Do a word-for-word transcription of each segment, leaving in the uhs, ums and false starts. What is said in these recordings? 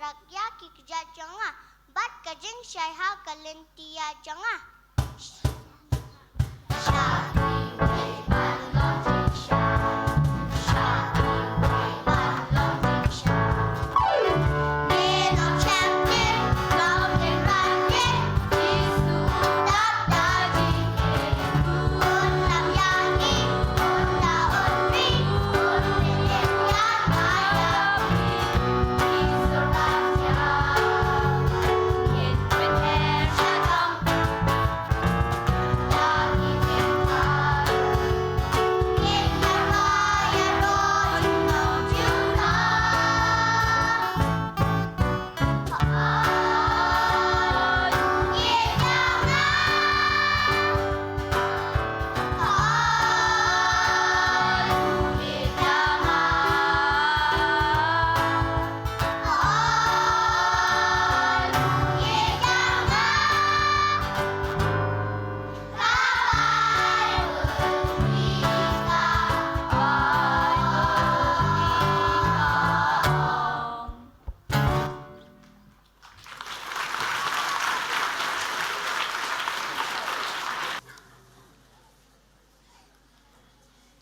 Ïa ki kjat jong nga bad ka jingshai ha ka lynti ïa jong nga.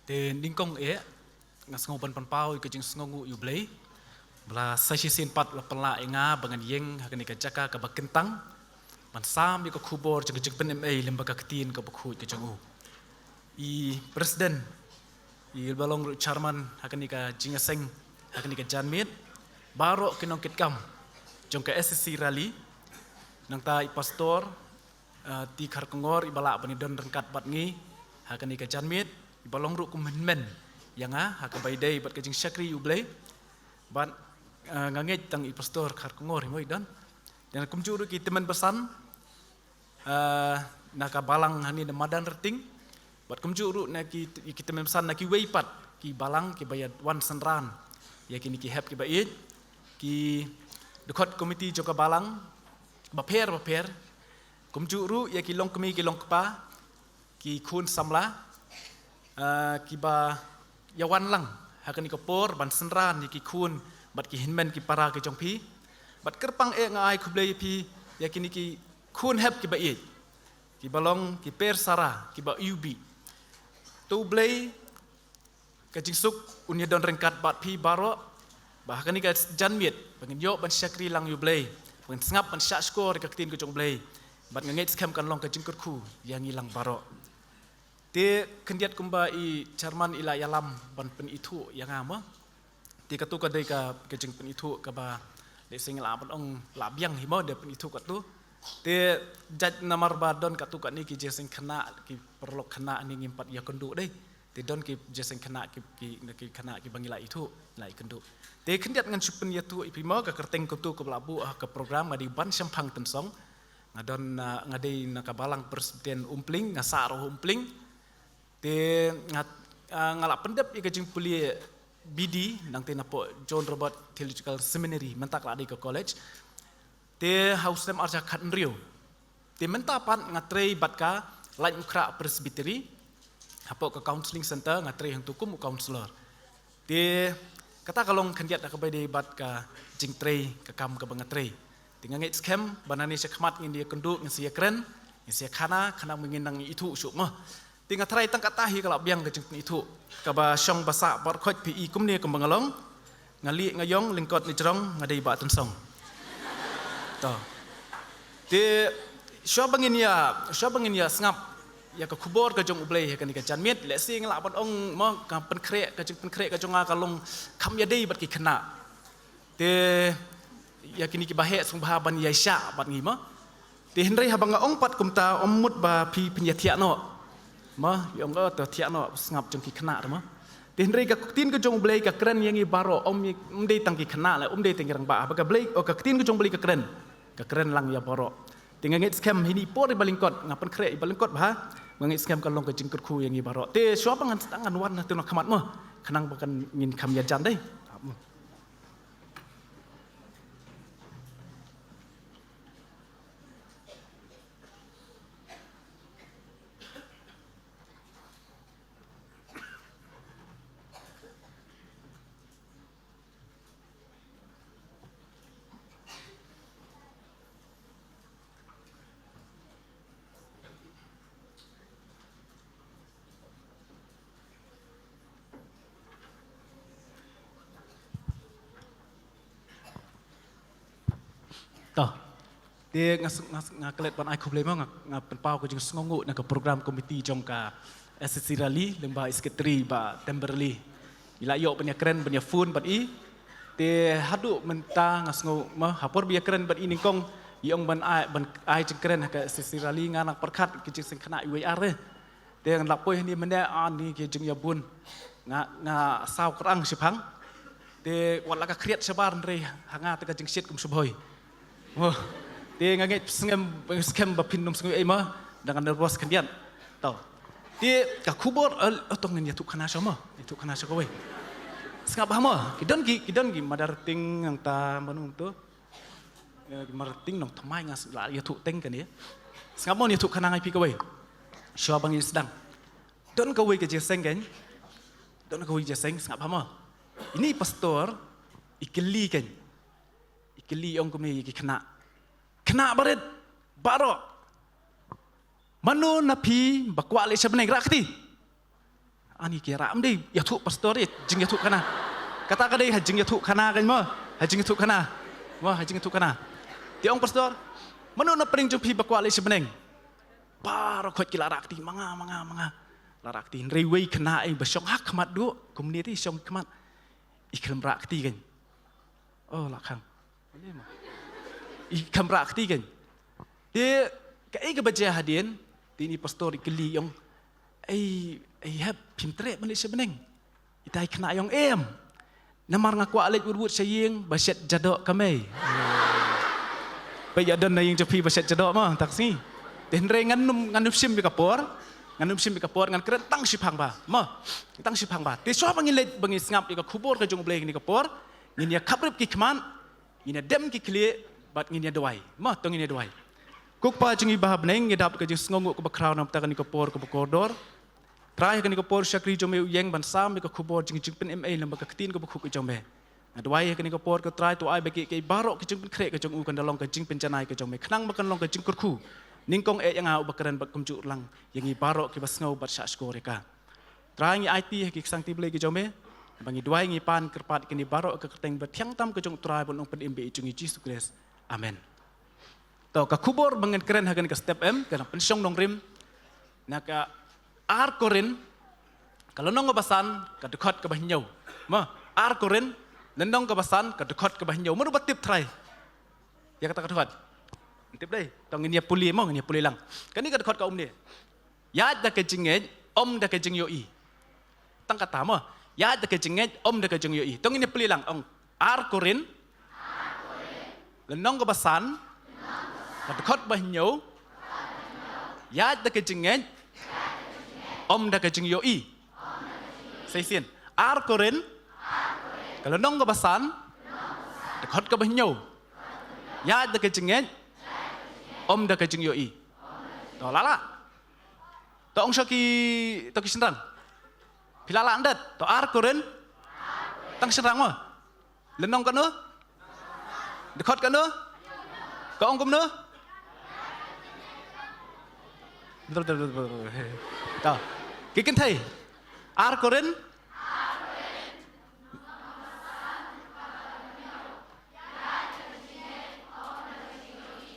Te nyngkong eh nga sngew ban pynpaw ïa ka jingsngewnguh ïa U Blei ba la sa shisien pat la pynlah ïa nga ba ngan ïeng ha kane ka jaka kaba kyntang ban sam ïa ka khubor jong ka jingpynim ei lem bad ka ktien kaba khuid ka jong U. I president, i ba long ruh chairman ha kane ka jingïaseng ha kane ka janmiet, baroh ki nongkitkam jong ka S C C rally, nangta i pastor, ah, T. Kharkongor, i ba lah ban ïadon ryngkat bad ngi ha kane ka janmiet, i ba long ruh kum hynmen ïa nga ha kaba ïadei bad ka jingshakri U Blei. Bad, ah, nga ngeit tang i pastor Kharkongor i mo i don. Te kumjuh ruh ki tymmen basan, ah, na ka balang hangne na madan Ryting. Bad kumjuh ruh na ki, ki tymmen basan na kiwei pat ki balang kiba ïa wan synran ïa kine ki hep kiba ïeit, ki dkhot komiti jong ka balang bapher bapher. Kumjuh ruh ïa ki longkmie ki longkpa, ki khun samla, ah, kiba ïa wan lang ha kane ka por ban synran ïa ki khun bad ki hynmen ki para ki jong phi. Bad kyrpang eh nga ai khublei ïa phi ïa kine ki khun hep kiba ïeit, kiba long ki per sara kiba ïubi. To U Blei ka jingsuk un ïadon ryngkat bad phi baroh ba ha kane ka janmiet ba ngin ïoh ban shakri lang ïa U Blei, ba ngin sngap ban shah shkor ïa ka ktien ka jong U Blei. Bad nga ngeit skhem kan long ka jingkyrkhu ïa ngi lang baroh. Te khyndiat kumba i chairman i la ïalam ban pynithuh ïa nga mo. Te kato ka dei ka, ka jingpynithuh kaba lehse ngi lah ban ong la biang hi mo da pynithuh kato. Te jait namar ba don kato kane ki jingïaseng khynnah, ki paralok khynnah ne ngim pat ïakynduh dei. Te don ki jingïaseng khynnah ki, ki, ki khynnah kiba ngi la ithuh, la ïakynduh. Te khyndiat ngan shu pynïathuh ïa phi mo ka kyrteng kato kaba la buh ha ka program nga dei Ban Shemphang Tynsong. Nga don, ah, nga dei na ka balang Presbyterian Umpling, nga sah ruh Umpling. Te nga, ah, nga la pyndep ïa ka jingpule B D nangta napoh John Roberts Theological Seminary, mynta ka la dei ka college. Te ha u snem arhajar khathynriew. Te mynta pat nga trei bad ka Laitumkhrah Presbytery, hapoh ka Counselling Center nga trei hangto kum u counsellor. Te kata ka long khyndiat ha kaba ïadei bad ka jingtrei, ka kam kaba nga trei. Te nga ngeit skhem ba nangne shakhmat ngin ïakynduh, ngin sa ïakren, ngin sa ïakhana, khnang ba ngin nang ithuh shuh mo. Te nga tharai tang kata hi ka la biang ka jingpynithuh. Kaba shong ba sah baroh khoit phi i kumne kumba nga long. Nga lieh nga ïong, lyngkot ne jrong, nga dei Bah Tynsong. To. Te shuwa ba ngin ïa, shuwa ba ngin ïa sngap ïa ka khubor ka jong U Blei ha kane ka janmiet, lehse nga lah ban ong mo, ka pynkhreh, ka jingpynkhreh ka jong nga ka long kham ïadei bad ki khynnah. Te ïa kine kiba heh sngewbha ban ïaishah bad ngi mo. Te hynrei haba nga ong pat kumta, ym mut ba phi phin ïathiah noh. Mo, ïa ong, oh, to thiah noh sngap jong ki khynnah mo. Te hynrei ka ktien ka jong U Blei ka kren ïa ngi baroh, ym, ym dei tang ki khynnah leh, ym dei tang ki rangbah. Haba ka Blei, oh, ka ktien ka jong U Blei ka kren, ka kren lang ïa baroh. Te nga ngeit skhem hini por iba lyngkot, nga pynkhreh iba lyngkot bha, nga ngeit skhem kan long ka jingkyrkhu ïa ngi baroh. Te shuwa ba ngan sdang ngan wan ha tynno khmat mo, khnang ba kan ngin kham ïajan dei. Te nga, nga, nga klet ban ai khublei mo, nga, nga pynpaw ka jingsngewnguh na ka program committee jong ka S C C rally lyngba i secretary Bah Temberley. Ngi la ïoh ban ïakren, ban ïa phone bad i. Te haduh mynta nga sngew mo, ha por ba ïakren bad i nyngkong, i ong ban ai, ban ai jingkren ha ka S C C rally, nga nang pyrkhat ka jingsngewkhynnah iwei i ar eh. Te ngan lap poi hangne mynne, ani ki jingïabun. Nga, nga saw krang shiphang. Te wat la ka khriat shabar, hynrei ha nga te ka jingshit kum shubhoi. Oh. Te nga ngeit skhem, skhem ba phin ym sngew ei mo, da nga nervous khyndiat. To. Te ka khubor, eh, oh, to ngin ïathuh khana sha mo, ïathuh khana sha kawei. Sngap bha mo, ki don ki, ki don ki Mother Ting nangta mano to. Eh, Mother Ting Nongthymmai, nga la ïathuh teng kane. Sngap mo, ïathuh khana nga ïa phi kawei. Shuwa ba ngin sdang. Don kawei ka jingïaseng kan. Don kawei ka jingïaseng, sngap bha mo. Ine i pastor, i kylli kan. I kylli, i ong kumne ïa ki khynnah. Khynnah barit baroh. Mano na phi ba kwah leit sha bneng, rah kti. Ani ki rah, ym dei ïathuh pastor, eh, jingïathuh khana. Kata ka dei ha jingïathuh khana kan mo. Ha jingïathuh khana. Mo, ha jingïathuh khana. Te ong pastor, mano na pdeng jong phi ba kwah leit sha bneng? Baroh khoit ki la rah kti, ma nga, ma nga, ma nga. La rah kti, hynrei wei khynnah ei ba shong ha khmat duh, kumne te shong khmat. I khlem rah kti kan. Oh, la khang. I khlem rah kti kan. Te kaei kaba jia hadien, te ine i pastor i kylli, i ong, "Ei, ei hep, phim treh ban leit sha bneng?" Ita i khynnah i ong, "Em. Namar nga kwah leit wut wut sha ïing ba shet jadoh ka mei." Peit ïa don na ïing jong phi ba shet jadoh mo, tak sngi. Te hynrei ngan ym, ngan ym shim ïa ka por. Ngan ym shim ïa ka por, ngan kren tang shiphang bha. Mo, tang shiphang bha. Te shuwa ba ngin leit, ba ngin sngap ïa ka khubor ka jong U Blei kane ka por, ngin ïa khaprip ki khmat, ngin ïa dem ki khlieh, bad ngin ïa duwai. Mo, to ngin ïa duwai. Ko Kpa jong ngi ba ha bneng, ngi dap ka jingsngewnguh kaba khraw na ka bynta kane ka por kaba kordor. Trai, ha kane ka por u shakri jong me u ïeng ban sam ïa ka khubor jong ka jingpynim ei lyngba ka ktien kaba khuid ka jong me. Nga duwai ha kane ka por, ko Trai, to ai ba kiei kiei baroh ka jingpynkhreh ka jong u kan da long ka jingpynjanai ka jong me, khnang ba kan long ka jingkyrkhu nyngkong eh ïa nga uba kren bad kumjuh lang ïa ngi baroh kiba sngew bad shahshkor ïa ka. Trai, ngi aiti ha ki ksangti Blei ki jong me, ba ngi duwai ngi pan kyrpad kine baroh ha ka kyrteng bathiang tam ka jong u Trai bad u Nongpynim ba ïeit jong ngi Jisu Khrist. Amen. To, ka khubor ba ngan kren ha kane ka step em, ka nang pynshong nongrim na ka Ar Korinth, ka lynnong kaba san, ka dkhot kaba hynñiew. Mo, Ar Korinth, lynnong kaba san, ka dkhot kaba hynñiew. Mano ba tip trai ïa kata ka dkhot? Tip dei. To ngin ïa pule mo, ngin ïa pule lang. Kane ka dkhot ka ong kumne. Ïaid da ka jingngeit, ym da ka jingïohi. Tang kata mo. Ïaid da ka jingngeit, ym da ka jingïohi. To ngin ïa pule lang, ong Ar Korinth, lynnong kaba san, ka dkhot ba hynñiew. Ïaid da ka jingngeit, ym da ka jingïohi. Sa shisien. Ar Korinth, ka lynnong kaba san, dkhot kaba hynñiew. Ïaid da ka jingngeit, ym da ka jingïohi. To la lah. To ong sha ki, to ki shynrang. Phi la lah ndet, to Ar Korinth. Tang shynrang mo. Lynnong kano? Dkhot kano? Ka ong kumno? To. Ki kynthei. Ar Korinth.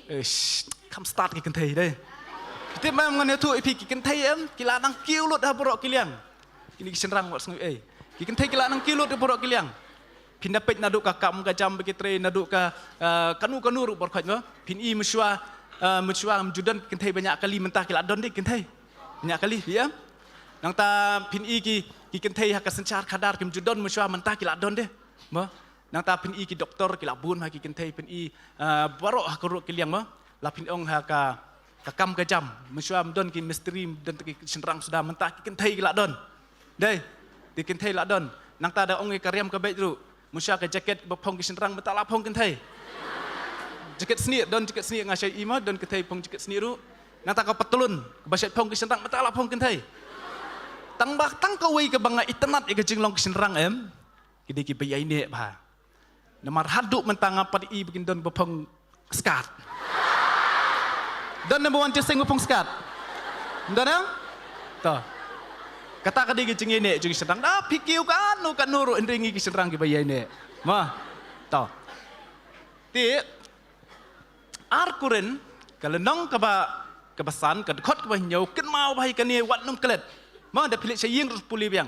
Ish, kham stad ki kynthei dei. Phi tip em, ngan ïathuh ïa phi, ki kynthei em, ki la nang kiew lut ha baroh ki liang. Kine ki shynrang wat sngew ei. Ki kynthei ki la nang kiew lut ha baroh ki liang. Phin da peit naduh ka kam ka jam ba ki trei, naduh ka, eh, kano kano ruh baroh khoit mo. Phin i mynshuwa, eh, mynshuwa ym ju don ki kynthei ba ñiah kali, mynta ki la don dei ki kynthei. Ñiah kali, ïa. Nangta phin i ki, ki kynthei ha ka synshar khadar kim ju don mynshuwa, mynta ki la don dei. Mo. Nangta phin i ki doktor ki la bun ha ki kynthei, phin i, ah, baroh ha ka ruh ki liang mo. La phin ong ha ka, ka kam ka jam. Mynshuwa ym don ki mistri, ym don ki shynrang suda, mynta ki kynthei ki la don. Dei, ki kynthei la don. Nangta da ong ïa ka riam ka beit ruh. Mynshuwa ka jaket ba phong ki shynrang, mynta la phong kynthei. Jaket snieh, don jaket snieh nga shait i mo, don kynthei phong jaket snieh ruh. Nangta ka patlun, ba shait phong ki shynrang, mynta la phong kynthei. Tang ba, tang kawei kaba nga itynnad ïa ka jinglong ki shynrang em. Ki dei kiba ïaineh bha. Namar haduh mynta ngam pat i ba kin don ba phong skat. Don number one jingïaseng ba phong skat? Don em? To. Kata ka dei ka jingïaineh jong ki shynrang. Da phi kiew kano kano ruh, hynrei ngi ki shynrang kiba ïaineh. Mo. To. Te Ar Korinth, ka lynnong kaba, kaba san, ka dkhot kaba hynñiew, kynmaw bha ïa kane wat nym klet. Mo, da phi leit sha ïing ruh pule biang.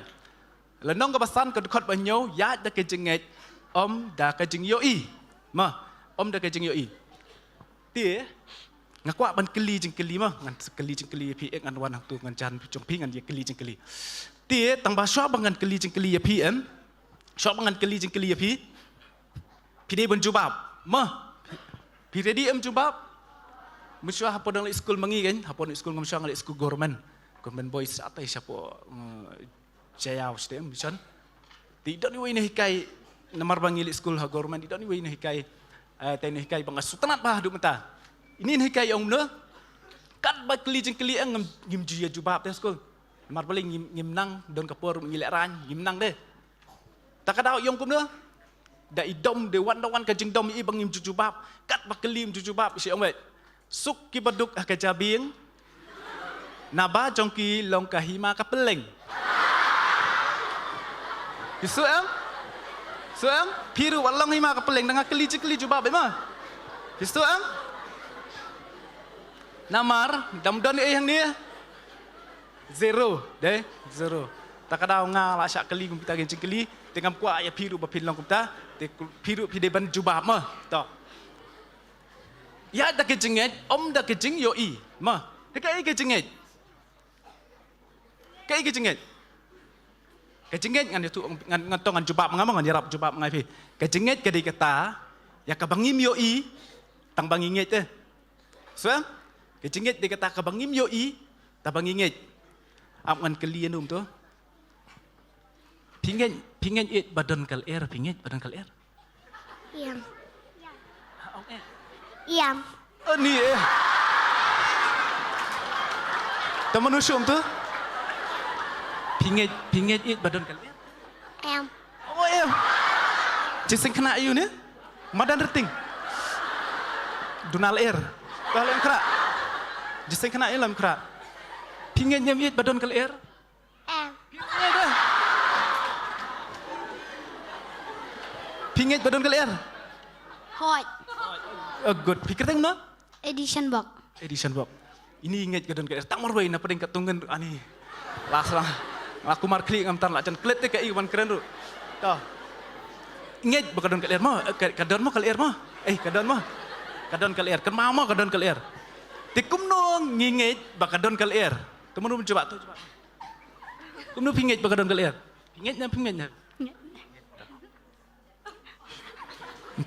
Lynnong kaba san, ka dkhot ba hynñiew, ïaid da ka jingngeit, ym da ka jingïohi. Mo, ym da ka jingïohi. Te, nga kwah ban kylli jingkylli mo, ngan kylli jingkylli ïa phi, eh, ngan wan hangtu, ngan jan jong phi, ngan ïa kylli jingkylli. Te, tang ba shuwa ba ngan kylli jingkylli ïa phi, em. Shuwa ba ngan kylli jingkylli ïa phi. Phi dei ban jubab. Mo. Phi ready em jubab? Mynshuwa hapoh dang leit skul ma ngi kan, hapoh skul ngam shuwa, nga leit skul government. Government boys, atai shapoh, eh, Jaïaw stem, mission. Te i don iwei i nonghikai, namar ba ngi leit skul ha government, i don iwei i nonghikai, eh, te i nonghikai ba nga sngewtynnat bha haduh mynta. Ine i nonghikai i ong kumne, katba kylli jingkylli ïa nga ngim, ngim ju ïa jubab te skul. Namar balei ngim, ngim nang, don ka por ngi lehraiñ, ngim nang de. Ta ka daw i ong kumne, da i dom, da wan da wan ka jingdom i ba ngim ju jubab, katba kylli ngim ju jubab, i shu ong beit. Suk kiba duk ha ka jabieng, naba jong ki long ka hima ka pylleng. Phi suk em? Suk em? Phi ruh wat long hima ka pylleng, da nga kylli jingkylli jubab beit mo. Phi suk em? Namar, dam don ei hangne? Zero, dei? Zero. Ta ka daw nga la shah kylli kumta ki jingkylli, te ngam kwah ïa phi ruh ba phin long kumta, te phi ruh phi dei ban jubab mo. To. Ïaid da ka jingngeit, ym da ka jingïohi. Mo, kaei ka jingngeit? Kaei ka jingngeit? Ka jingngeit ngan ïathuh, ngan, ngan to ngan jubab nga mo, ngan ïarap jubab nga ïa phi. Ka jingngeit ka dei kata, ïa kaba ngim ïohi, tang ba ngi ngeit eh. So, ka jingngeit dei kata kaba ngim ïohi, tang ba ngi ngeit. Ap ngan kylli ïa no kumto. Phi ngeit, phi ngeit ïeit ba don ka lyer, phi ngeit ba don ka lyer? Ïam. Ha, ong eh. Ïam. Ani eh. Te mano shu ong to? Phi ngeit, phi ngeit ïeit ba don ka lyer? Em. Ong em. Jingïaseng khynnah ïa u ne? Madan Rting. Duna lyer. Ka lyer kra. Jingïaseng khynnah ïa lyer kra. Phi ngeit ne em ïeit ba don ka lyer? Em. Phi ngeit ba don ka lyer? Hooid. Oh, good. Phi kyrteng kumno? Edition Bok. Edition Bok. Ine i ngeit ka don ka lyer. Tang marwei na pdeng ka tngen ani. Last lang. La kumar khlieh ngam tan la jan klet te ka i wan kren ruh. To. Ngeit ba ka don ka lyer mo? Eh, ka, ka don mo ka lyer mo? Eh, ka don mo? Ka don ka lyer. Kynmaw mo ka don ka lyer. Te kumno ngi ngeit ba ka don ka lyer? Te mano ban jubab to jubab. Kumno phi ngeit ba ka don ka lyer? Phi ngeit ne em, phi ngeit ne em? Ngeit.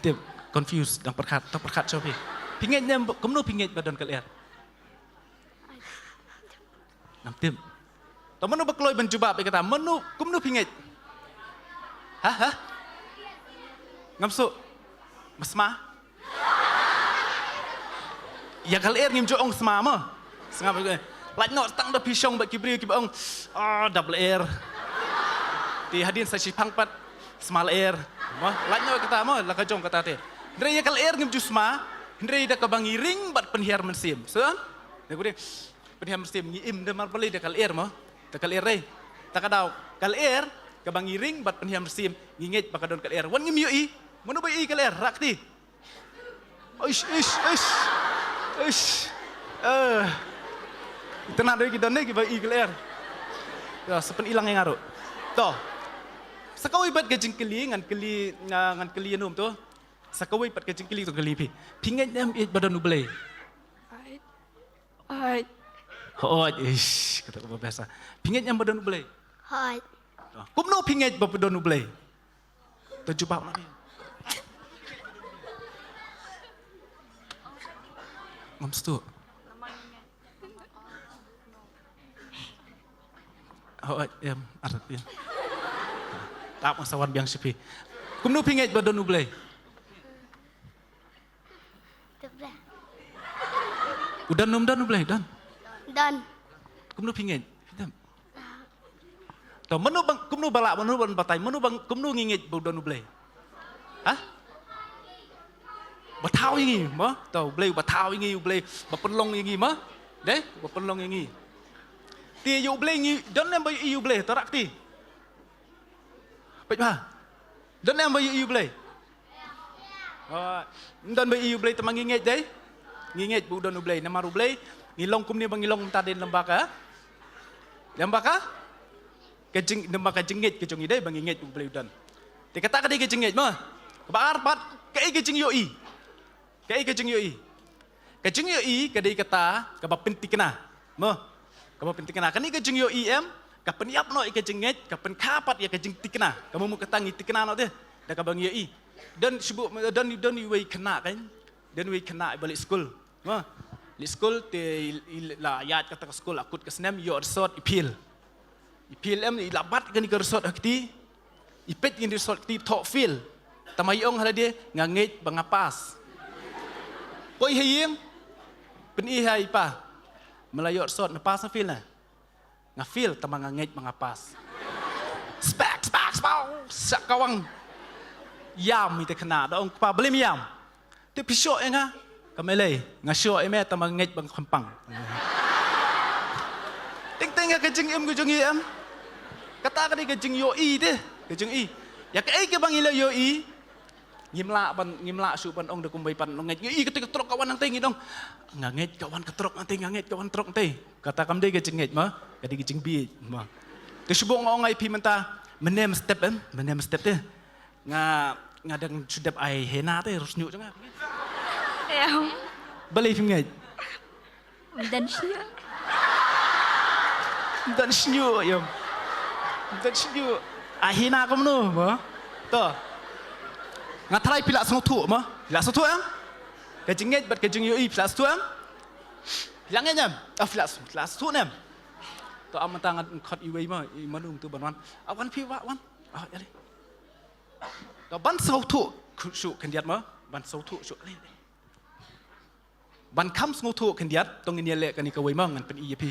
Tip, confused, dang pyrkhat, dang pyrkhat shuh phi. Phi ngeit ne em, kumno phi ngeit ba don ka lyer? Ngam tip. To mano ba kloi ban jubab ïa kata, mano, kumno phi ngeit? Ha, ha? Ngam suk. Ba sma? Ïa ka lyer ngim ju ong sma mo. Sngap, eh. Lait noh tang da phi shong bad ki briew kiba ong, "Ah, dap lyer." Te hadien sa shipang pat, "Sma lyer." Mo, lait noh kata mo, la ka jong kata te. Hynrei ïa ka lyer ngim ju sma, hynrei da kaba ngi ring bad pynhiar mynsiem. So, da ku dei, pynhiar mynsiem ngi im da mar balei da ka lyer mo. Da ka lyer dei. Ta ka daw, ka lyer, kaba ngi ring bad pynhiar mynsiem, ngi ngeit ba ka don ka lyer. Wan ngim ïohi, mano ba ïohi ka lyer, rah kti. Ish, ish, ish. Ish. Eh. Itynnad dei ki don ne kiba ïohi ka lyer. Ïa, sa pyni lang ïa nga ruh. To. Sa kawei pat ka jingkylli, ngan kylli, nga, ngan kylli ïa no kumto. Sa kawei pat ka jingkylli to kylli phi. Phi ngeit ne em ïeit ba don U Blei? Hooid. Hooid. Ish, kata kaba biasa. Phi ngeit ne em ba don U Blei? Hooid. To. Kumno phi ngeit ba don U Blei? To jubab na phi. Ngam sngewthuh. Hooid, em, artat, em. Tap nga sa wan biang sha phi. Kumno phi ngeit ba don U Blei? Tebra. U don ne ym don U Blei, don? Don. Kumno phi ngeit? To, mano ba, kumno ba lah, mano ban batai, mano ba, kumno ngi ngeit ba u don U Blei? Ha? Ba thaw ïa ngi, mo? To, U Blei ba thaw ïa ngi, U Blei ba pynlong ïa ngi, mo? Dei, ba pynlong ïa ngi. Te ïa U Blei ngi don ne em ba ïohi U Blei, to rah kti. Peit bha. Don ne em ba ïohi U Blei? Oh, don ba ïohi U Blei te ma ngi ngeit dei? Ngi ngeit ba u don U Blei, namar U Blei ngi long kumne ba ngi long mynta dei lyngba ka, lyngba ka, ka jing, lyngba ka jingngeit ka jong ngi dei ba ngi ngeit U Blei u don. Te kata ka dei ka jingngeit mo. Kaba ar pat, kaei ka jingïohi? Kaei ka jingïohi? Ka jingïohi ka dei kata kaba pynthikna mo. Kaba pynthikna. Kane ka jingïohi em, ka pynïap noh ïa ka jingngeit, ka pynkha pat ïa ka jingthikna. Ka mut kata ngi thikna noh te da kaba ngi ïohi. Don shu, don, don iwei i khynnah kan. Don iwei i khynnah iba leit skul. Mo. Leit skul te i, i la ïaid kata ka skul, la kut ka snem, ïoh result, i fail. I fail em, i la bat kane ka result ha kti. I peit kane ka result ha kti, thoh fail. Tangba i ong ha lade, nga ngeit ba nga pass. Poi ha ïing, pyni ha i pa. Me la ïoh result, na pass na fail na? Nga fail, tangba nga ngeit ba nga pass. Spek, spek, spek, sa kawang. Ïam ite khynnah, da ong kpa, balei me ïam? Te phi shoh ïa nga? Kam lei, nga shoh ïa me tangba nga ngeit ba nga kham pang. Teng teng ïa ka jingim ka jong ngi em. Kata ka dei ka jingïohi te, ka jingïohi. Ïa kaei kaba ngi la ïohi. Ngim lah ban, ngim lah shuh ban ong da kumwei pat, ngeit ngi, ïohi kata ka trok ka wan nangtei, ngi ong nga ngeit ka wan ka trok nangtei, nga ngeit ka wan trok nangtei. Kata kam dei ka jingngeit mo, ka dei ka jingbieit mo. Te shu bok nga ong ïa phi mynta, mynne mynstep em, mynne mynstep te. Nga, nga dang shu dep ai henna te, ruh shñiuh jong nga. Ïa. Balei phim ngeit? Ym don shñiuh. Ym don shñiuh, ïa. Ym don shñiuh. Ai henna kumno mo? To. Nga tharai phi la sngewthuh mo? Phi la sngewthuh em? Ka jingngeit bad ka jingïohi phi la sngewthuh em? Phi la ngeit em? Oh, phi la sngewthuh, phi la sngewthuh em? To, am mynta ngan khot iwei mo, i mano uto ban wan. Ah, wan phi, wan, wan. Ah, ïa lei. To ban sngewthuh shuh khyndiat mo, ban sngewthuh shuh. Lei, lei. Ban kham sngewthuh khyndiat, to ngin ïaleh kane kawei mo, ngan pyni ïa phi.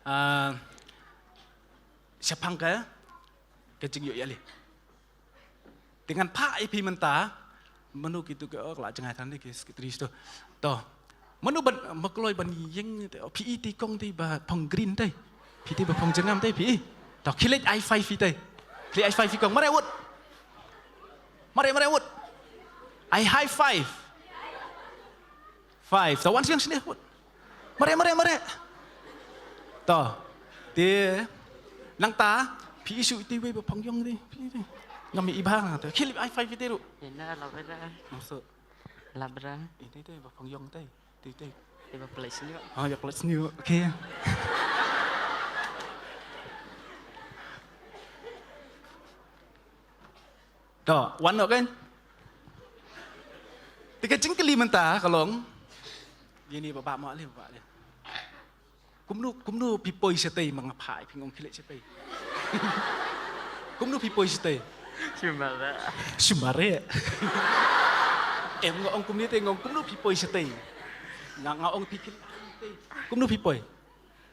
Ah, shaphang ka, ka jingïohi, ïa lei. Te ngan phah ïa phi mynta, mano kito ki, oh, ka la jngai than ki secretary to. To. Mano ban, ma kloi ban ïeng te, oh, phi i te kong te ba phong green te. Phi te ba phong jyrngam te, phi i. To, khie leit high five phi te. Khie leit high five phi kong, mareh wut. Mareh, mareh wut. Ai high five. Five. To wan shane, shane wut. Mareh, mareh, mareh. To. Te. Nangta. Phi i shuh ite iwei ba phong ïong te. Phi i te. Ngam i ba nangta. Khie leit high five ite ruh. Ina la bra. Maksud. La bra. Ite te ba phong ïong te. Te, te. Te ba pynlait shñiuh. Oh, ïa pynlait shñiuh. Okay. To, wan noh kan. Te ka jingkylli mynta ka long. Ïa ni ba bah mo lei, ba bah lei. Kumno, kumno phi poi shatei ma nga phah ïa phi, nga ong khie leit shatei. Kumno phi poi shatei? Shu mareh. Shu mareh. Em, nga ong kumne te, nga ong kumno phi poi shatei. Nga, nga ong phi khie leit shatei. Kumno phi poi?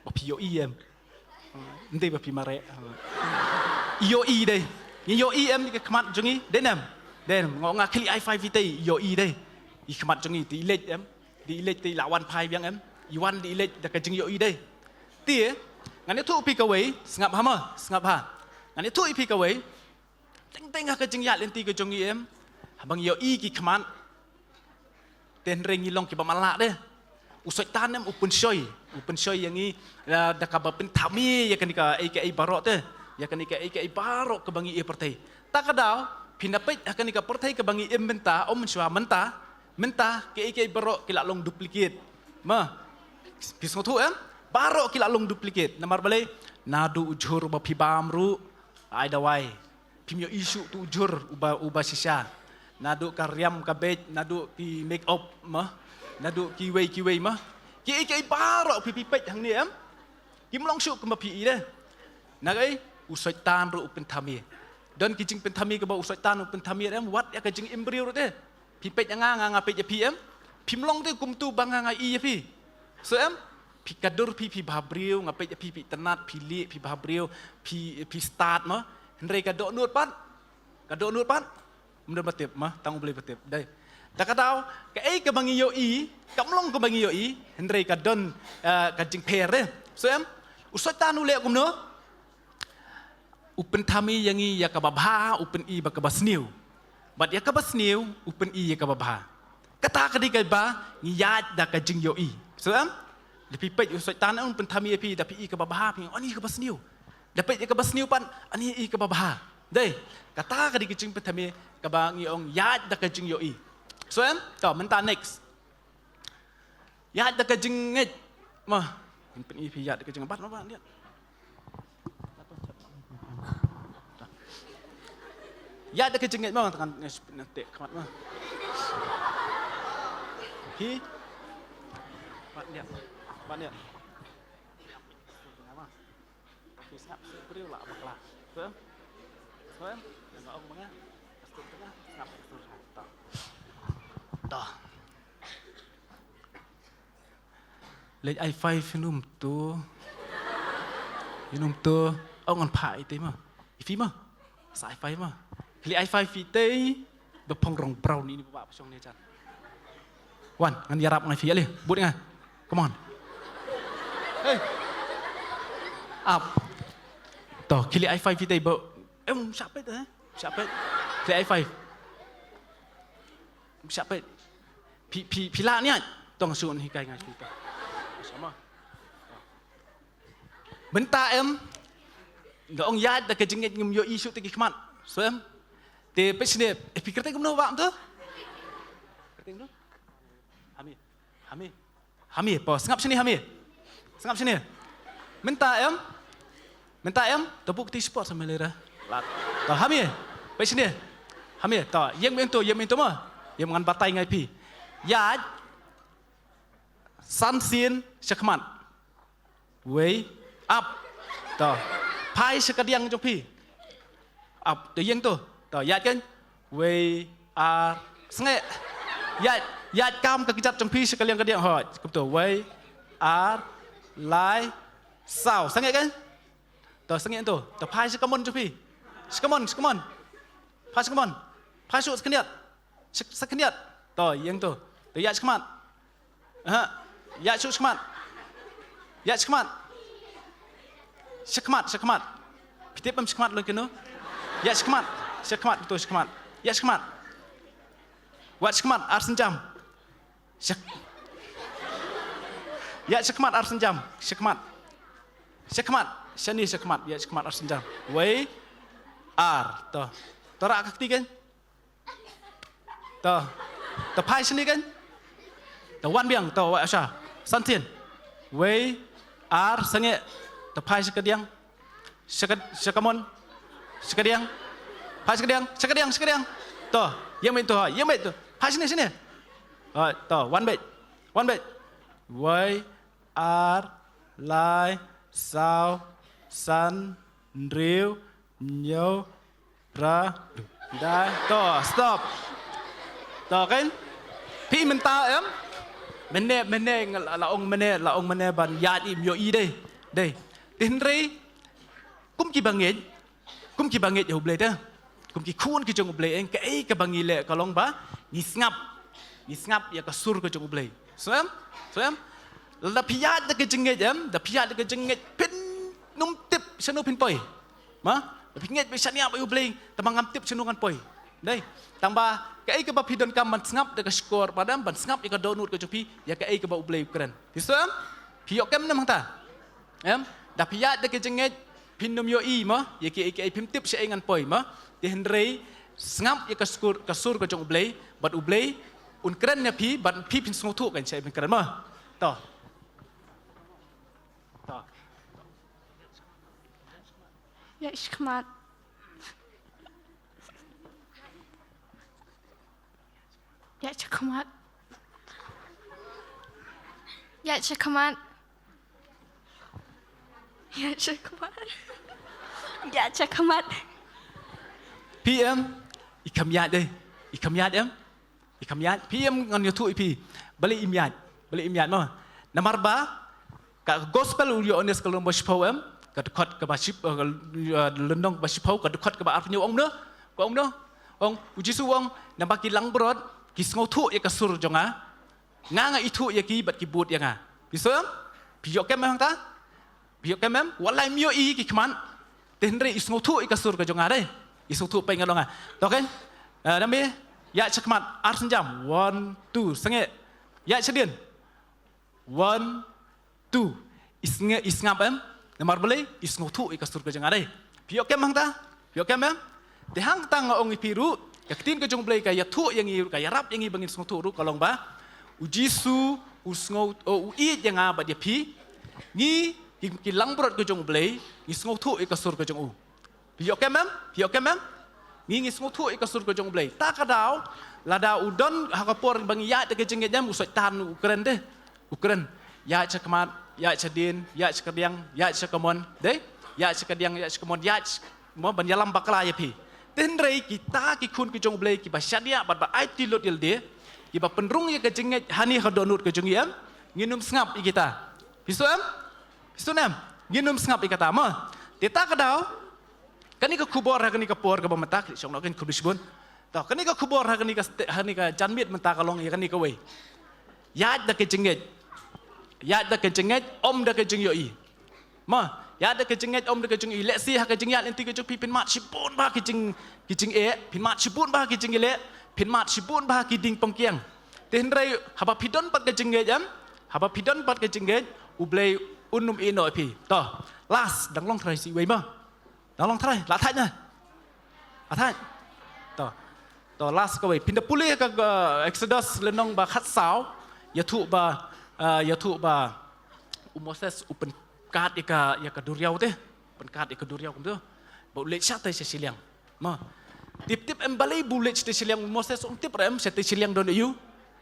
Ba phi ïohi em. Ym dei ba phi mareh. Ïohi dei. Ngi ïohi em, ïa ka khmat jong ngi. Dei em. Dei em. Nga ong nga khie leit high five ite, ïohi dei. Ïa ka khmat jong ngi te i leit em. Dei i leit te i la wan phai biang em. I wan dei i leit da ka jingïohi dei. Te, ngan ïathuh ïa phi kawei, sngap ha mo, sngap ha. Ngan ïathuh ïa phi kawei. Teng teng ha ka jingïaid lynti ka jong ngi em. Haba ngi ïohi ki khmat. Te hynrei ngi long kiba matlah de. U Soitan em u pynshoi, u pynshoi ïa ngi, eh, da kaba pynthame ïa kane kaei kaei baroh te. Ïa kane kaei kaei baroh kaba ngi ïa pyrthei. Ta ka daw, phin da peit ha kane ka pyrthei kaba ngi im mynta, ym mynshuwa mynta, mynta kaei kaei baroh ki la long duplicate. Ma, phi sngewthuh em? Baroh ki la long duplicate. Namar balei? Naduh u jhur ba phi bam ruh, ai dawai. Phim ïohi shuh tu u jhur uba, uba shisha. Naduh ka riam ka beit, naduh ki make up ma. Naduh kiwei kiwei ma. Kiei kiei baroh phi, phi peit hangne em. Kim long shuh kumba phi i de. Na kaei, u Soitan ruh u pynthame. Don ki jingpynthame kaba u Soitan u pynthame em, wat ïa ka jingim briew ruh de. Phi peit ïa nga, nga, nga peit ïa phi em. Phim long te kumtu ba nga, nga i ïa phi. So em, phi ka dur phi, phi bha briew, nga peit ïa phi, phi itynnad, phi lieh, phi bha briew, phi, phi stad ma. Hynrei ka dohnud pat. Ka dohnud pat. Ym don ba tip ma, tang U Blei ba tip. Dei. Da ka daw, kaei kaba ngi ïohi, kam long kaba ngi ïohi, hynrei ka don, eh, ka jingpher de. So em, u Soitan u leh kumno? U pynthame ïa ngi ïa kaba bha, u pyni ba kaba sniew. Bad ïa kaba sniew, u pyni ïa kaba bha. Kat Kata ka dei kaba ngi ïaid da ka jingïohi. Sngewthuh em? Da phi peit u Soitan un pynthame ïa phi, da phi i kaba bha, phi ong, "Ani kaba sniew." Da peit ïa kaba sniew pat, ani i kaba bha. Dei, kata ka dei ka jingpynthame kaba ngi ong ïaid da ka jingïohi. Sngewthuh em? To, mynta next. Ïaid da ka jingngeit. Mo. Ngin pyni phi ïaid da ka jingngeit. Bat mo, bat, ïaid. Ïaid da ka jingngeit mo, tang ngan, ngan teh khmat mo. Hi. Bat, ïaid. Bat, ïaid. Phi sngap sngap briew la bakla. Sngewthuh em? Sngewthuh em? Nga ong ma nga. Ka sngap sngap sngap. To. To. Leit ai five ïa um to. Ïa um to. Ong ngan phah ïa te mo. Ïa phi mo. Sa ai five mo. Leit ai five ïa te. Ba phong rong brown ini ba ba shong ne jan. Wan, ngan ïarap ngai phi ïa leh. Bud nga. Come on. Hey. Up. To, khie leit ai five ïa te ba. Em, shah peit, eh? Shah peit. Khie leit ai five. Shah peit. Phi, phi, phi lah niat. To nga shu hikai ngai phi to. Sama. Mynta em, nga ong ïaid da ka jingngeit, ngim ïohi shuh te ki khmat. Sngewthuh em? Te peit shane, eh, phi kyrteng kumno bah to? Kyrteng kumno? Hami. Hami. Hami, po, sngap shane Hami. Sngap shane. Mynta em? Mynta em? To buk ti sport sama lera. Lat. To Hami. Peit shane. Hami, to, ïeng mynta, ïeng mynta mo. Ïeng ngan batai ngai phi. Ïaid. San sien sha khmat. Wei, up. To. Phai sha ka diang jong phi. Up. To ïeng to. To ïaid kan. Wei, ar, sangeh. Ïaid, ïaid kam ka kjat jong phi sha ka liang ka diang. Hooid. Kumto. Wei, ar, lai, saw. Sangeh kan? To sangeh to. To phai sha ka mon jong phi. Sha ka mon, sha ka mon. Phai sha ka mon. Phai sha ka khyndiat. Sha, sha khyndiat. To ïeng to. To ïaid sha khmat. Aha. Ïaid sha khmat. Ïaid sha khmat. Sha khmat, sha khmat. Phi tip em sha khmat lon kino? Ïaid sha khmat. Sha khmat, to sha khmat. Ïaid sha khmat. Wad sha khmat, ar sienjam. Sha, ïaid sha khmat, ar sienjam. Sha khmat. Sha khmat. Shane sha khmat. Ïaid sha khmat, ar sienjam. Wei. Ar. To. To rah ka kti kan? To. To phai shane kan? To wan biang, to wa sha. San sien. Wei, ar, sangeh. To phai sha ka diang. Sha ka, sha ka mon. Sha ka diang. Phai sha ka diang, sha ka diang, sha ka diang. To, ïeng beit to, ha, ïeng beit to. Phai shane, shane. Ha, to, wan beit. Wan beit. Wei, ar, lai, saw, san, hynriew, hynñiew, phra, dai. To, stop. To kan? Phi mynta em? Mynne, mynne, nga la, la ong mynne, la ong mynne ban ïaid im ïohi dei. Dei. Te hynrei, kum ki bangeit, kum ki bangeit ïa U Blei te. Kum ki khun ki jong U Blei, eh, kaei kaba ngi leh ka long ba ngi sngap. Ngi sngap ïa ka sur ka jong U Blei. Sngewthuh em? Sngewthuh em? Lada phi ïaid da ka jingngeit em, da phi ïaid da ka jingngeit phin ym tip shano phin poi. Ma, da phi ngeit ba shane ba ïa U Blei, tangba ngam tip shano ngan poi. Dei, tangba kaei kaba phi donkam ban sngap da ka shkor, ba dang ban sngap ïa ka dohnud ka jong phi, ïa kaei kaba U Blei u kren. Phi sngewthuh em? Phi ïoh kem ne em hangta? Em? Da phi ïaid da ka jingngeit, phin ym ïohi mo, ïa kiei kiei phim tip shaei ngan poi mo. Te hynrei sngap ïa ka sur, ka sur ka jong U Blei, bad U Blei un kren ïa phi, bad phi phin sngewthuh kan shaei phin kren mo. To. To. Ïaid sha khmat. Ïaid sha khmat. Ïaid sha khmat. Ïaid sha khmat. Ïaid sha khmat. Phi em, i kham ïaid dei. I kham ïaid em. I kham ïaid. Phi em ngan ïathuh ïa phi. Balei im ïaid. Balei im ïaid mo. Namar ba ka gospel u Ïoannis ka lynnong ba shiphew em. Ka dkhot kaba ship, eh, ka, eh, lynnong ba shiphew, ka dkhot kaba arphew hynñiew ong no. Ka ong no. Ong, u Jisu ong, naba ki langbrot, ki sngewthuh ïa ka sur jong nga. Nga nga ithuh ïa ki bad ki bud ïa nga. Phi sngewthuh em? Phi ïoh kem em hangta? Phi ïoh kem em? Wat la im ïohi ki khmat. Te hynrei i sngewthuh ïa ka sur ka jong nga dei. I sngewthuh pei nga long nga. To kan? Eh, dame. Ïaid sha khmat, ar sienjam. One, two, sangeh. Ïaid shadien. One, two. I snge-, i sngap em? Namar balei? I sngewthuh ïa ka sur ka jong nga dei. Phi ïoh kem hangta? Phi ïoh kem em? Te hangta nga ong ïa phi ruh, ka ktien ka jong U Blei ka ïathuh ïa ngi, ka ïarap ïa ngi ba ngin sngewthuh ruh ka long ba u Jisu u sngew, o, u ïeit ïa nga bad ïa phi. Ngi ki, ki langbrot ka jong U Blei, ngi sngewthuh ïa ka sur ka jong u. Phi ïoh kem em? Phi ïoh kem em? Ngi, ngi sngewthuh ïa ka sur ka jong U Blei. Ta ka daw, lada u don ha ka por ba ngi ïaid da ka jingngeit em, u Soitan u kren dei. U kren. Ïaid sha khmat, ïaid shadien, ïaid sha kadiang, ïaid sha kamon. Dei? Ïaid sha kadiang, ïaid sha kamon, ïaid sh-, mo ban ïalam bakla ïa phi. Te hynrei kita ki khun ki jong U Blei kiba shaniah bad ba aiti lut ïalade, kiba pynrung ïa ka jingngeit hangne ha dohnud ka jong ngi em, ngin ym sngap ïa kita. Phi sngewthuh em? Phi sngewthuh em? Ngin ym sngap ïa kata mo. Te ta ka daw, kane ka khubor ha kane ka por kaba mynta, ki shong noh kin khubor shibun. To, kane ka khubor ha kane ka ste-, ha kane ka janmiet mynta ka long ïa kane kawei. Ïaid da ka jingngeit. Ïaid da ka jingngeit, ym da ka jingïohi. Mo, ïaid da ka jingngeit, ym da ka jingïohi. Lehse ha ka jingïaid lynti ka jong phi phin mad shibun bha ki jing, ki jingeh, phin mad shibun bha ki jingïaleh, phin mad shibun bha ki dieng pongkiang. Te hynrei haba phi don pat ka jingngeit em, haba phi don pat ka jingngeit, U Blei un ym ïehnoh ïa phi. To, last, dang long trai shi wei mo. Dang long trai, la thait na. La thait. To. To, last kawei. Phin da pule ka, ka Exodus lynnong ba khatsaw, ïathuh ba, ah, ïathuh ba u Moses u pynkad ïa ka, ïa ka duriaw te. Pynkad ïa ka duriaw kumto. Ba u leit shatai sha shiliang. Mo. Tip tip em balei ba u leit shatai shiliang, u Moses um tip re em shatai shiliang don aïu.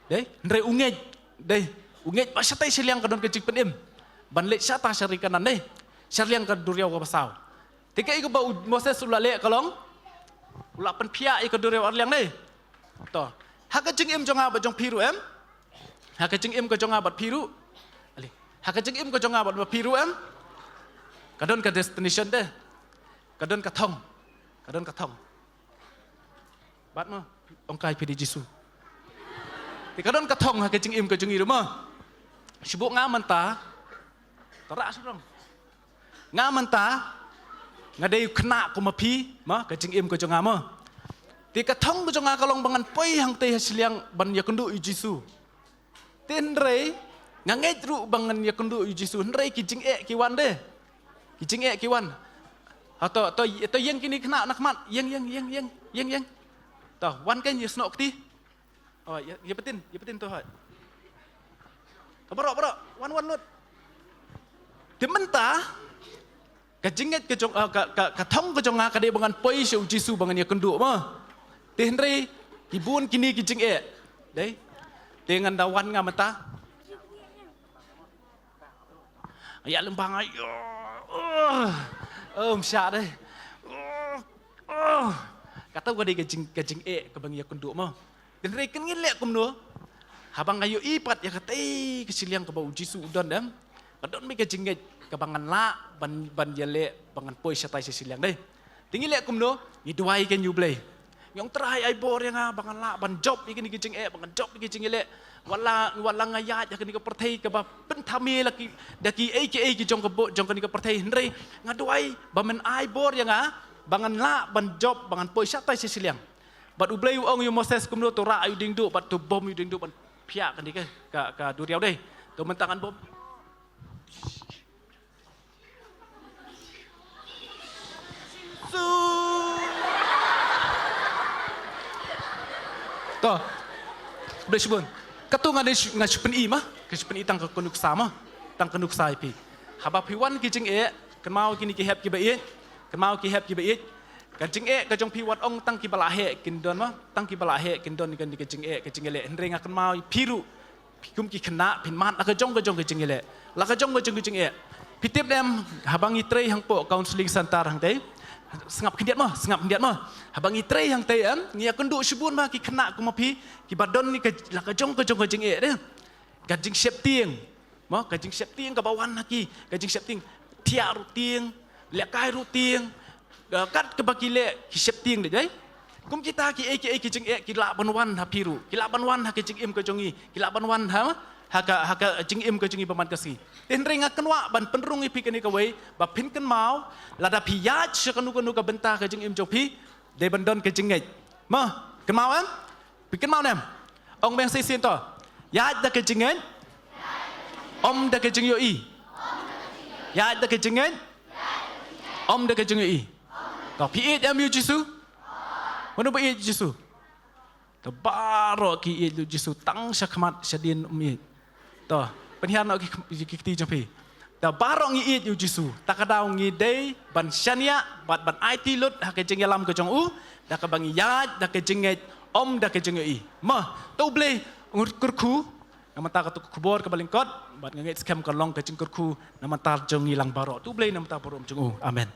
Dei, hynrei u ngeit. Dei, u ngeit ba shatai shiliang ka don ka jingpynim. Ban leit shata sha ri Kanaan dei. Sha liang ka duriaw kaba saw. Te kaei kaba u Moses u la leh ka long, u la pynphiah ïa ka duriaw ar liang ne. To. Ha ka jingim jong nga bad jong phi ruh em. Ha ka jingim ka jong nga bad phi ruh. Ali. Ha ka jingim ka jong nga bad phi ruh em. Ka don ka destination te. Ka don ka thong. Ka don ka thong. Bad mo, ong kai phi dei Jisu. Te ka don ka thong ha ka jingim ka jong ngi ruh mo. Shibun nga mynta. Tara shu dong. Nga mynta, nga dei u khynnah kum ma phi, mo, ka jingim ka jong nga mo. Te ka thong ka jong nga ka long ba ngan poi hangtei ha shiliang ban ïakynduh ïa u Jisu. Te hynrei, nga ngeit ruh ba ngan ïakynduh ïa u Jisu, hynrei ki jingeh ki wan de. Ki jingeh ki wan. Ha to, to, to ïeng kine khynnah na khmat, ïeng, ïeng, ïeng, ïeng, ïeng, ïeng. To, wan kein ïa snoh kti. Oh, ïa, ïa pyntin, ïa pyntin to hoi. To baroh, baroh, wan, wan lut. Te mynta, ka jingngeit ka jong, ah, ka, ka, ka thong ka jong nga ka dei ba ngan poi sha u Jisu ba ngan ïakynduh mo. Te hynrei, ki bun kine ki jingeh. Dei. Te ngan da wan nga mynta. Ïa lem ba nga ïa. Oh, oh, msha dei. Oh, oh. Kata ka dei ka jing, ka jingeh kaba ngi ïakynduh mo. Te hynrei kan ngi leh kumno? Haba nga ïohi pat ïa katei ka shiliang kaba u Jisu u don em. Ka don beit ka jingngeit kaba ngan lah ban, ban ïaleh ba ngan poi shatai sha shiliang dei. Te ngi leh kumno? Ngi duwai kein ïa u Blei. Ngi ong Trai ai bor ïa nga ba ngan lah ban jop ïa kine ki jingeh, ba ngan jop ïa ki jingeh leh. Wat la, wat la nga ïaid ïa kane ka pyrthei kaba pynthame la ki, da kiei kiei ki jong ka bor, jong kane ka pyrthei hynrei nga duwai ba men ai bor ïa nga ba ngan lah ban jop, ba ngan poi shatai sha shiliang. Bad u Blei u ong ïa u Moses kumno, to rah ïa u diengduh bad to bom ïa u diengduh ban phiah kane ka, ka, ka duriaw dei. To mynta ngan bom. Su. To. Blei shibun. Katu nga dei shu, nga shu pyni ma. Ka shu pyni tang ka nuksa ma. Tang ka nuksa ïa phi. Haba phi wan ki jingeh, kynmaw kine ki hep kiba ïeit, kynmaw ki hep kiba ïeit. Ka jingeh ka jong phi wat ong tang kiba la heh kin don ma, tang kiba la heh kin don ka, ka jingeh, ka jingeh leh. Hynrei nga kynmaw ïa phi ruh. Phi kum ki khynnah, phin mad la ka jong ka jong ka jingeh leh. La ka jong ka jong ka jingeh. Phi tip em, haba ngi trei hangpoh counseling center hangtei. Sngap khyndiat mo, sngap khyndiat mo. Haba ngi trei hangtei em, ngi ïakynduh shibun bha ki khynnah kum ma phi, kiba don ni ka, la ka jong ka jong ka jingeh dei. Ka jingsheptieng. Mo, ka jingsheptieng kaba wan ha ki, ka jingsheptieng. Thiah ruh tieng, lehkai ruh tieng, ka kat kaba ki leh ki sheptieng dei, dei. Kum kita kiei kiei ki jingeh ki lah ban wan ha phi ruh, ki lah ban wan ha ka jingim ka jong ngi, ki lah ban wan ha, ha ka, ha ka jingim ka jong ngi ba man ka sngi. Te hynrei nga kynwah ban pynrung ïa phi kane kawei, ba phin kynmaw, lada phi ïaid sha kano kano ka bynta ka jingim jong phi, dei ban don ka jingngeit. Mo, kynmaw em? Phi kynmaw ne em? Ong biang shisien to. Ïaid da ka jingngeit, ym da ka jingïohi. Ïaid da ka jingngeit, ym da ka jingïohi. To, phi ïeit em ïa u Jisu? Mano ba ïeit ïa u Jisu? To, baroh ki ïeit ïa u Jisu, tang sha khmat sha dien ym ïeit. To, pynhiar noh ki, ki kti jong phi. To, baroh ngi ïeit ïa u Jisu, ta ka daw ngi dei ban shaniah bad ban aiti lut ha ka jingïalam ka jong u, da kaba ngi ïaid da ka jingngeit, ym da ka jingïohi. Mo, to U Blei un kyrkhu na ka bynta kato ka khubor kaba lyngkot, bad nga ngeit skhem kan long ka jingkyrkhu na ka bynta jong ngi lang baroh. To U Blei na ka bynta burom jong u. Amen.